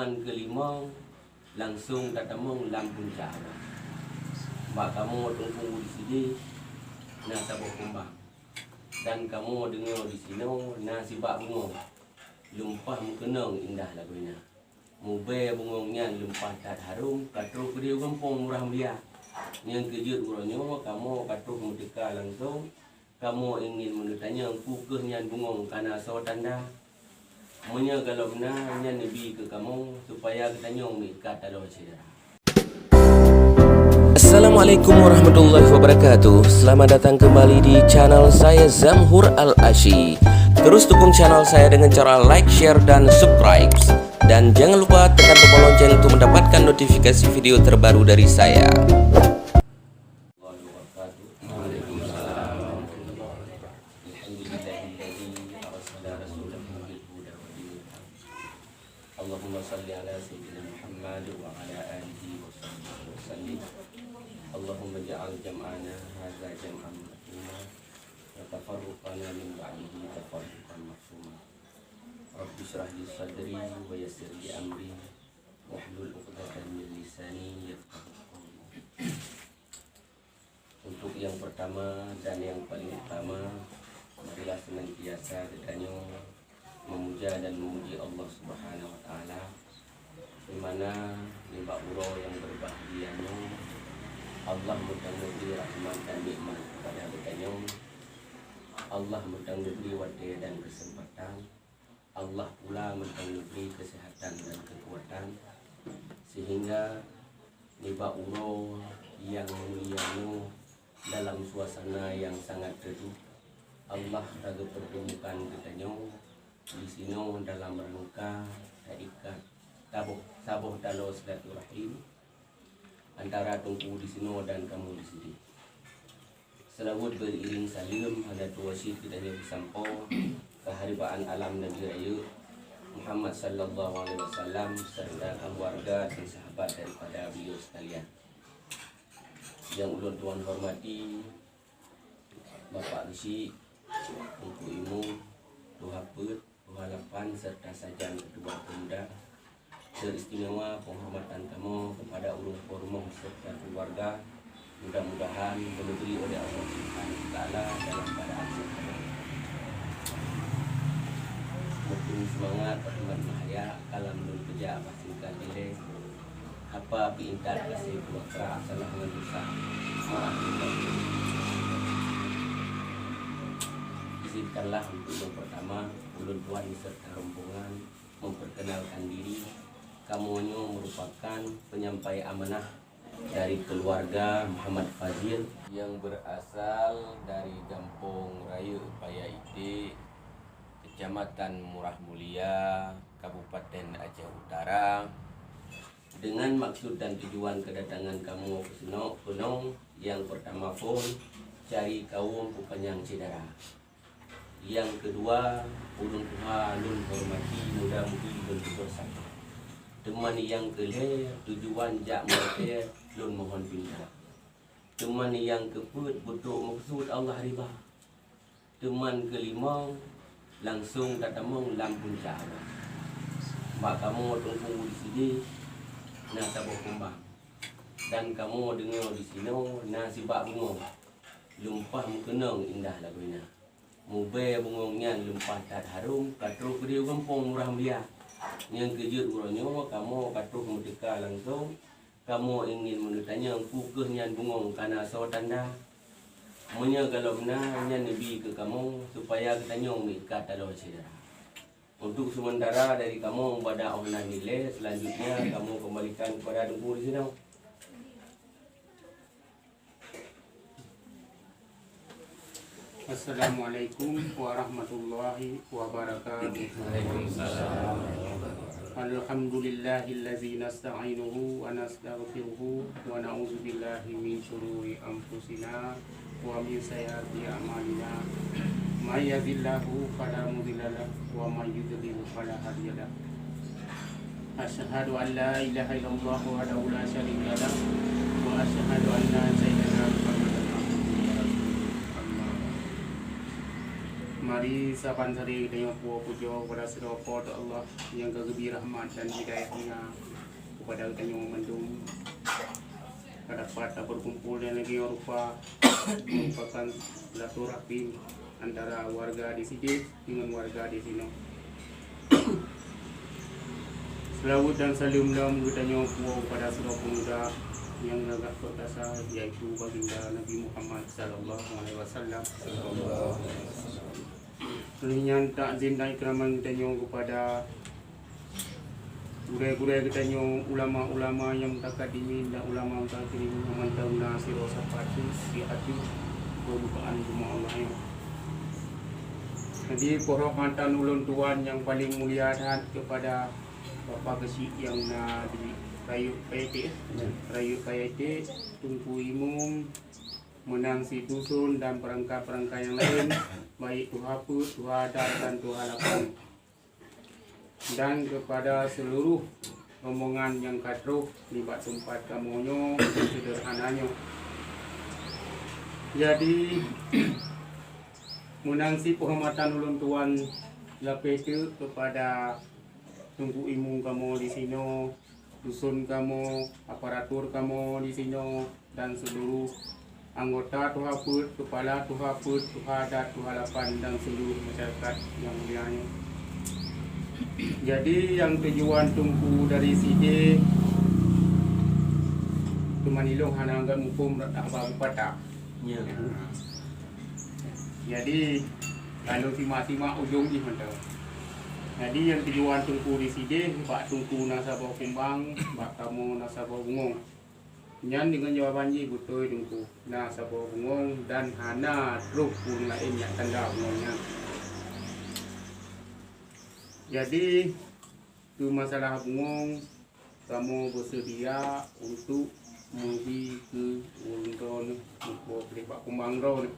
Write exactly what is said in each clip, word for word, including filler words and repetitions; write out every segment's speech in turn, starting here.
Nyang keulimong, langsong tatamong lam punca awan. Bak kamoe teungku disideh na saboh kumbang, dan kamoe deungoe disinoe na sibak bungong, lumpah meukeunong indah lagoina. Mubée bungong nyan lumpah that harôm ka troh keudeh u gampông Murah Mulia. Nyang keujeuet uroe nyoe kamoe ka troh meuteuka langsong. Kamoe ingin meuneutanyong peu kheueh nyan bungong ka na soe tanda. Meunyoe galom na, nyan neubi keu kamoe supaya geutanyong meuikat taloe syedara. Assalamualaikum warahmatullahi wabarakatuh. Selamat datang kembali di channel saya, Zamhur Al-Ashi. Terus dukung channel saya dengan cara like, share, dan subscribe. Dan jangan lupa tekan tombol lonceng untuk mendapatkan notifikasi video terbaru dari saya. Waalaikumsalam. Alhamdulillahilladzi arsala rasulahu bil huda wa dinil haq. Allahumma shalli ala sayyidina Muhammad wa ala alihi wa sahbihi wa sallim. Allahumma ja'al jam'ana hadza jam'an marhuma wa tafarruqana min ba'dihi tafarruqan marhuma. Rabbi shrah li sadri wa yassir li amri wahlul 'uqdatam min lisani yafqahu qawli. Untuk yang pertama dan yang paling utama, marilah senantiasa geutanyoe memuja dan memuji Allah Subhanahu wa Taala, di mana nibak uroe nyang berbahagia nyoe, Allah meuteungeubri rahmat dan nikmat kepada geutanyoe. Allah meuteungeubri watée dan kesempatan. Allah pula mantong neubri keuseuhatan dan keukuatan, seuhingga nibak uroe nyang mulia nyoe dalam suasana nyang sangat redup, Allah ka geupeurteumukan geutanyoe disinoe dalam rangka taikat taboh saboh taloe silaturahim antara Teungku disinoe dan kamoe disideh. Seulaweuet beuiréng saleuem hana tuwoe cit geutanyoe peusampoe keu haribaan alam Nabi Rayeuk Muhammad sallallahu alaihi wasallam serta keluarga dan sahabat daripada beliau sekalian. Nyang ulôn tuan hormati, Bapak Geuchik, Teungku Imum, Tuha Peuet, Tuha Lapan serta sajan keudua peumuda, seuistimewa penghormatan kamoe kepada ureuëng po rumoh serta keluarga. Mudah-mudahan dineubri oleh Allah Subhanahu wa Taala dalam keadaan sehat. Mungkin semangat, hormat mahaya, kalam lôn peujak bah singkat ilée. Hapa peuintat gaséh dua krak salah ngon desya. Maaf. Izinkanlah untuk yang pertama, ulôn tuan serta rombongan memperkenalkan diri. Kamoe nyoe merupakan penyampai amanah dari keluarga Muhammad Fazil yang berasal dari Gampông Rayeuk Paya Iték, Kecamatan Murah Mulia, Kabupaten Aceh Utara. Dengan maksud dan tujuan kedatangan kamoe keunoe, keunoe, yang pertama phon cari kawöm peupanyang syedara. Yang kedua, ulôn tuha lôn hormati, muda-mudi lôn tutoe sabe. Teuma yang keulhée, tujuan jak meulakée lôn mohon pinta. Teuma yang keupeuet, beutrok meukeusut Allah riba. Teuma keulimong, langsong tatamong lam punca awan. Bak kamoe teungku disideh na saboh kumbang, dan kamoe deungoe disinoe na sibak bungong, lumpah meukeunong indah lagoina. Mubée bungong nyan lumpah that harôm ka troh keudeh u gampông Murah Mulia. Nyang keujeuet uroe nyoe kamoe ka troh meuteuka langsong. Kamoe ingin meuneutanyong peu kheueh nyan bungong ka na soe tanda. Meunyoe galom na, nyan neubi keu kamoe supaya geutanyong meuikat taloe syedara. Untuk sementara dari kamoe mubada óh nan ilée, selanjutnya kamoe kembalikan kepada Teungku disinoe. Assalamualaikum warahmatullahi wabarakatuh. Alhamdulillahillazi nasta'inuhu wa nastaghfiruhu wa na'udzu billahi min syururi anfusina wa min sayyiati a'malina. May yahdihillahu fala mudhillalah wa may yudhlil fala hadiyalah. Asyhadu an la ilaha illallah wahdahu la syarika lah, wa asyhadu anna sayyidana Muhammadan abduhu wa rasuluh. Amma ba'du. Di saban hari geutanyoe puwoe pujoe kepada sidroe Po teu Allah nyang ka geubri rahmat dan hidayah-Nya kepada geutanyoe mandum. Ka dapat tabeurkumpul dan lagèe rupa merupakan silaturahim antara warga di sideh dengan warga di sinoe. Seulaweuet dan saleuem lom geutanyoe puwoe kepada sidroe peumuda nyang gagah peurkasa, yaitu Baginda Nabi Muhammad sallallahu alaihi wasallam. Lheueh nyan, takzim dan ikraman geutanyoe kepada gurèe-gurèe geutanyoe, ulama-ulama nyang mutakadimin dan ulama mutakhirin nyang mantong na sidroe sapat di ateueh peumukaan bumoe Allah nyoe. Jadi, penghormatan ulôn tuan nyang paleng mulia that kepada Bapak Geuchik nyang na di Rayeuk Payet, Rayeuk Payet, Teungku Imum, meunan cit dusun dan peurangkat-peurangkat nyang laén, baik tuha peuet, tuha adat dan tuha lapan. Dan kepada seluruh rombongan nyang ka troh nibak teumpat kamoe nyoe seudeurhana nyoe. Jadi, meunan cit penghormatan ulôn tuan lapéh teuk kepada Teungku Imum kamoe di sinoe, dusun kamoe, aparatur kamoe di sinoe, dan seluruh anggota tuha peuet, keupala tuha peuet, tuha adat, tuha lapan, dan seluruh masyarakat nyang mulia nyoe. Jadi, nyang tujuan Teungku dari sideh, teuma ilôn hana anggap muphom rot haba geupatah. Ya. Jadi, lalu simak-simak ujong jih mantong. Jadi, nyang tujuan Teungku di sideh, bak Teungku na saboh kumbang, bak kamoe na saboh bungöng. Nyan deungon jawaban jih beutôi Teungku, na saboh bungöng dan hana troh ureueng laén nyang tanda bungöng nyan. Jadi, keu masalah bungöng, kamoe beuseudia untuk meuhi keu ureueng droeneuh muphom bak kumbang droeneuh.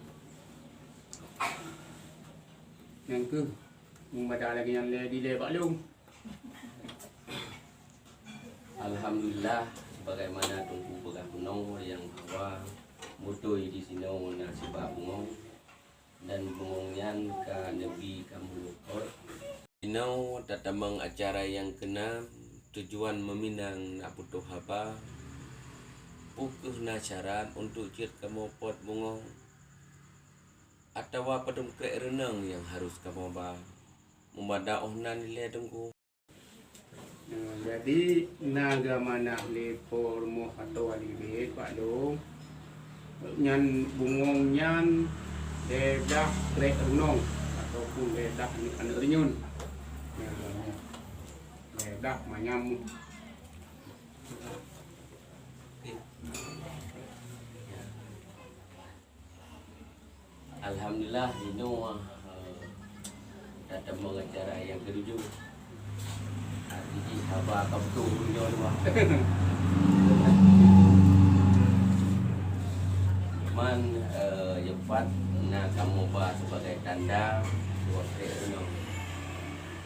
Nyang keuh, meumada lagèe nyan lé dilèe bak lôn. Alhamdulillah, sebagaimana Teungku peugah keunoe nyang bahwa beutôi di sinoe na sibak bungöng. Dan bungöng nyan ka neubi kamoe lukot. Jinoe tatamong acara nyang keunam, tujuan meuminang na putôh haba, peu kheueh na syarat untuk jeuet kamoe pot bungöng, atawa padum krek reunong nyang harôh kamoe ba? Meumada 'oh nan ilèe Teungku. Nah, jadi na geuamanah lé po rumoh atau wali bét bak lôn, nyan bungöng nyan lhèe blah krek reunong ataupun lhèe blah aneuk reunyeun. Nah, lhèe blah manyam. Alhamdulillah, jinoe, eh, tatamong acara nyang ketujoh. Arti jih haba ka beutôi nyoe dua. Cuman, eh, nyang pat na kamoe ba sebagai tanda dua krek nyoe.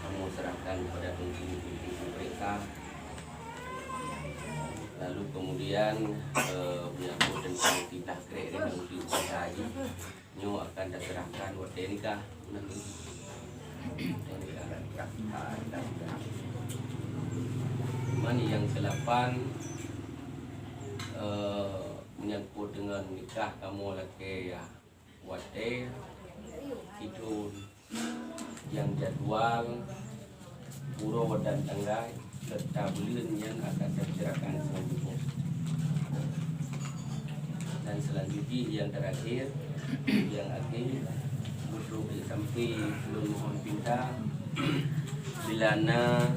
Kamoe serahkan kepada Teungku untuk diperiksa. Lalu kemudian, eh, menyangkut tentang titah krek dan untuk usaha haji, nyoe akan diserahkan watèe nikah. Watèe nikah. Cuman nyang keulapan, eh, menyangkut dengan nikah kamoe lakèe ya. Watèe sidroe nyang jadwal uroe dan tanggai serta buleuen nyan akan tabicarakan selanjutnya. Dan selanjutnya nyang terakhir, nyang akhé, beutôi sampai ulôn mohon pinta, bila na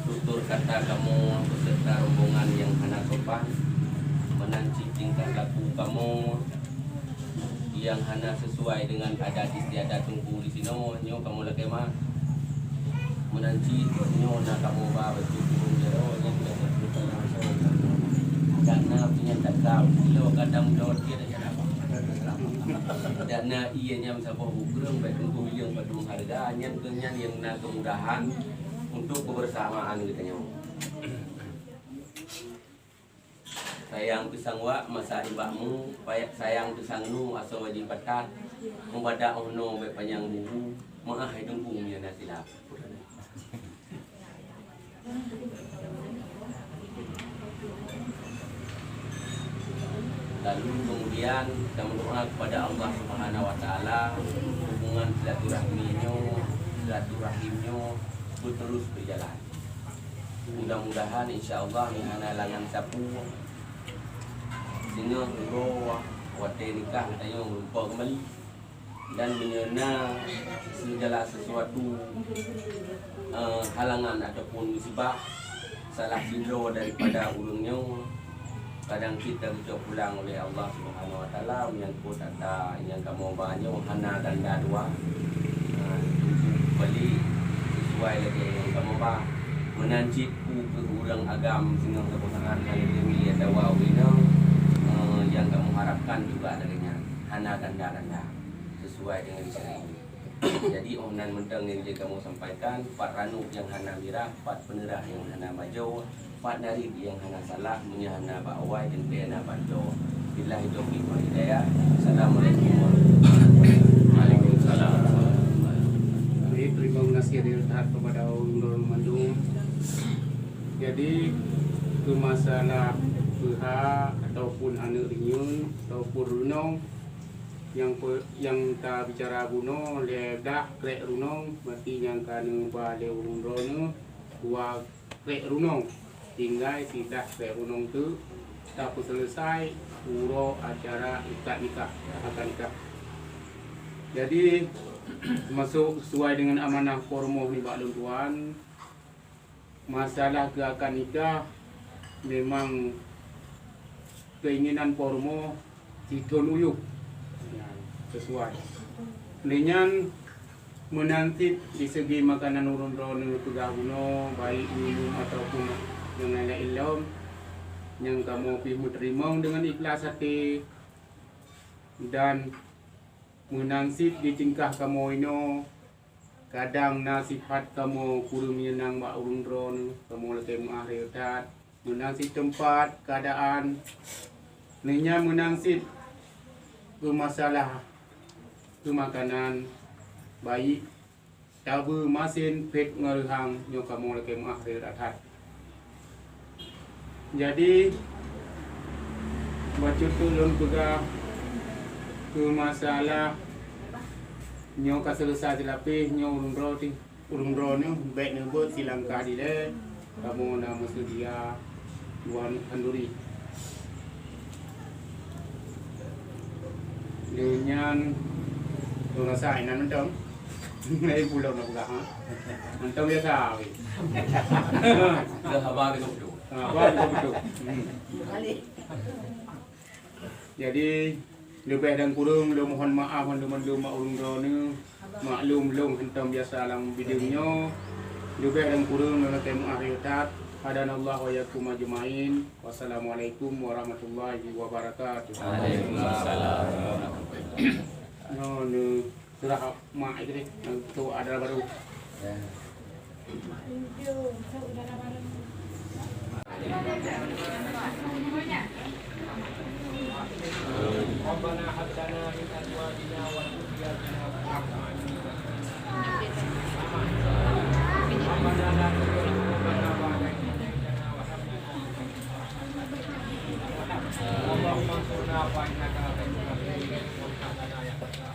tutur kata kamoe beserta rombongan nyang hana sopan, meunan cit tingkah laku kamoe nyang hana sesuai dengan adat istiadat Teungku di sinoe, nyoe kamoe lakèe maaf. Meunan cit nyoe na kamoe ba bacut ureueng jaroe nyang biasa teupeue langsong. Dak na pih nyang takam, lo kadang lo tiet aja dak. Dak na ié nyang saboh bukreueng bèk Teungku bileueng padum hareuga, nyan keuh nyan nyang na keumudahan untuk kebersamaan geutanyoe. Sayang pisang wak masa ibakmu, payah sayang pisang nu asoe wajib patat, meubadak oh noe bèk panyang bubu, meu'ah hai teungku meunyoe na silap. Lalu kemudian kita berdoa kepada Allah Subhanahu wa Taala, hubungan silaturahmi nyoe, silaturahim nyoe beterus berjalan. Mudah-mudahan insya Allah nyan hana langan sapu. Singoh uroe watèe nikah geutanyoe geumeurumpok keumbali. Dan meunyoe na segala sesuatu, eh, halangan ataupun musibah, salah sidroe daripada ureueng nyoe, kadang cit tageucok pulang oleh Allah Subhanahu wa Taala menyangkut hareuta nyang kamoe ba nyoe hana ganda dua. Ha, tujoh kali sesuai lagèe nyang kamoe ba. Meunan cit peue keuh ureueng agam singoh saboh saat hana teurimong atawa ureueng inong, eh, nyang kamoe harapkan juga lagèe nyan, hana ganda-ganda, sesuai dengan syariat. Jadi, oh nan mantong nyang jeuet kamoe sampaikan, pat ranub nyang hana mirah, pat peuneurah nyang hana bajoe, pat narit nyang hana salah, meunyoe hana bak awai, teuntèe na bak droe. Billahi taufiq wal hidayah. Assalamualaikum warahmatullahi wabarakatuh. Waalaikumsalam. Baik, terima kasih dari Tuhan kepada ulôn mandum. Jadi, keu masalah peuha ataupun aneuk reunyeun ataupun reunong, nyang pe-, nyang tabicara bunoe lé blah krek reunong, berarti nyang ka neuba lé ureueng droeneuh dua krek reunong, tinggai siblah krek reunong teuk tapeuseuleusai uroe acara ikat nikah, akad nikah. Jadi, masôk sesuai dengan amanah po rumoh nibak lôn tuan, masalah keu akad nikah memang keinginan po rumoh sithôn uyueb. Ya, sesuai. Lé nyan, meunan cit di segi makanan ureueng droeneuh peugah bunoe, baik minum ataupun nyang laén-laén lom, nyang kamoe pih meuteurimong deungon ikhlas até, dan meunan cit di tingkah kamoe inoe, kadang na sifat kamoe kureueng meunyeunang bak ureueng droeneuh, kamoe lakèe meu'ah rayeuk that, meunan cit teumpat, keuadaan, nyan meunan cit keu masalah keu makanan, baik tabeue masen, phet ngon reuhang, nyoe kamoe lakèe meu'ah rayeuk that. Jadi, bacut teuk lôn peugah keu masalah nyoe ka seuleusoe silapeh, nyoe ureueng droe teuh. Ureueng droeneuh bèk neubeuet silangkah dilèe, kamoe na meuseudia dua khanduri. Lé nyan, lôn rasa inan mantong. Laén pulo na peugah, ha? Mantong biasa weh. Dah haba beutôi-beutôi. Ha, haba beutôi-beutôi. Hmm. Jadi, leubeh dan kureueng lôn mohon maaf mandum-mandum bak ureueng droeneuh. Maklum lôn hantom biasa lam bideueng nyoe. Leubeh dan kureueng lôn lakèe meu'ah rayeuk that. Hadanallahu wa iyyakum ajmain. Wassalamualaikum warahmatullahi wabarakatuh. Waalaikumsalam. Nyoe, nyoe. Surah mak itu deh, yang tu ada baru. Ya. ربنا هب لنا من أزواجنا وذرياتنا قرة أعين واجعلنا للمتقين إماما. ربنا لا تزغ قلوبنا بعد إذ هديتنا وهب لنا من لدنك رحمة إنك أنت الوهاب. اللهم انصرنا فإنك على كل شيء قدير وانصر لنا يا فتاح.